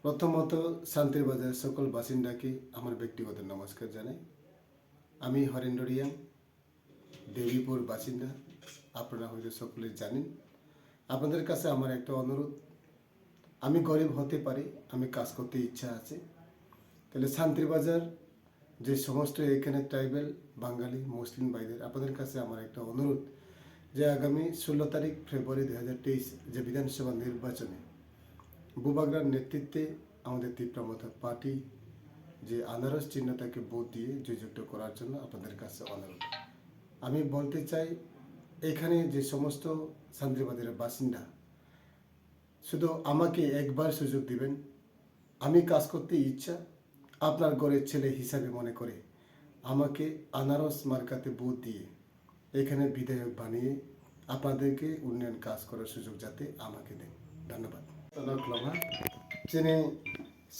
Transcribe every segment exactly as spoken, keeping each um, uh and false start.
প্রথমত শান্তির বাজার সকল বাসিন্দাকে আমার ব্যক্তিগত নমস্কার জানাই। আমি হরেন্দ্র রিয়াং, দেবীপুর বাসিন্দা। আপনারা হয়তো সকলে জানেন। আপনাদের কাছে আমার একটা অনুরোধ, আমি গরিব হতে পারি, আমি কাজ করতে ইচ্ছা আছে। তাহলে শান্তির বাজার যে সমস্ত এখানে ট্রাইবাল, বাঙালি, মুসলিম ভাইদের, আপনাদের কাছে আমার একটা অনুরোধ যে আগামী ষোলো তারিখ ফেব্রুয়ারি দুই হাজার তেইশ যে বিধানসভা নির্বাচনে বুবাগ্রার নেতৃত্বে আমাদের তিপ্রা মথা পার্টি যে আনারস চিহ্নটাকে ভোট দিয়ে জয়যুক্ত করার জন্য আপনাদের কাছে অনুরোধ। আমি বলতে চাই, এখানে যে সমস্ত শান্তির বাজারের বাসিন্দা, শুধু আমাকে একবার সুযোগ দিবেন। আমি কাজ করতে ইচ্ছা, আপনার ঘরের ছেলে হিসাবে মনে করে আমাকে আনারস মার্কাতে ভোট দিয়ে এখানে বিধায়ক বানিয়ে আপনাদেরকে উন্নয়ন কাজ করার সুযোগ যাতে আমাকে দেন। ধন্যবাদ। Tono khulumha. Chini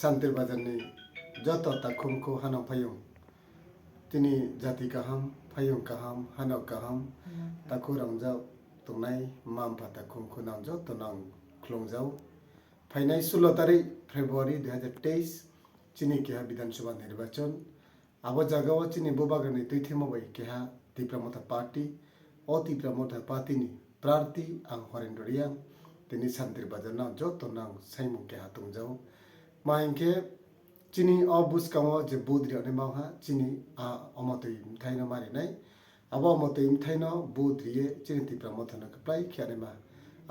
Santir Bazar ni joto takhumkhu hano phayung. Tini jati kaham, phayung kaham, hano kaham, takhu rangjak tongnai, mma mpha takhumkhu nang joto nang khulumjao. Phainai sullo tarik February dui hazar teis chini keha Bidhan Sabha nirbachon. Abo jagao chini bubagrani twi thwima bai keha Tipra Motha Party, o Tipra Motha Party ni prarthi ang Horendra Reang, tini Santir Bazar no joto nang saimung keha tongjao. Ma hinkhe chini o bwskango je vote rwnai mangha chini a omo twi bwthaino marinai. Abo omo twi bwthaino vote riye chini Tipra Mothano kwplai khe anima.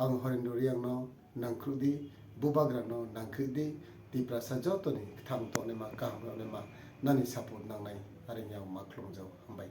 Ang Horendra Reang no nangkhruh di, bubagra no nangkhruh di, Tiprasa jotoni kwthang tongnai ma, kaham rwnai ma, nani support nangnai, are yang ma khulumjao. Hambai.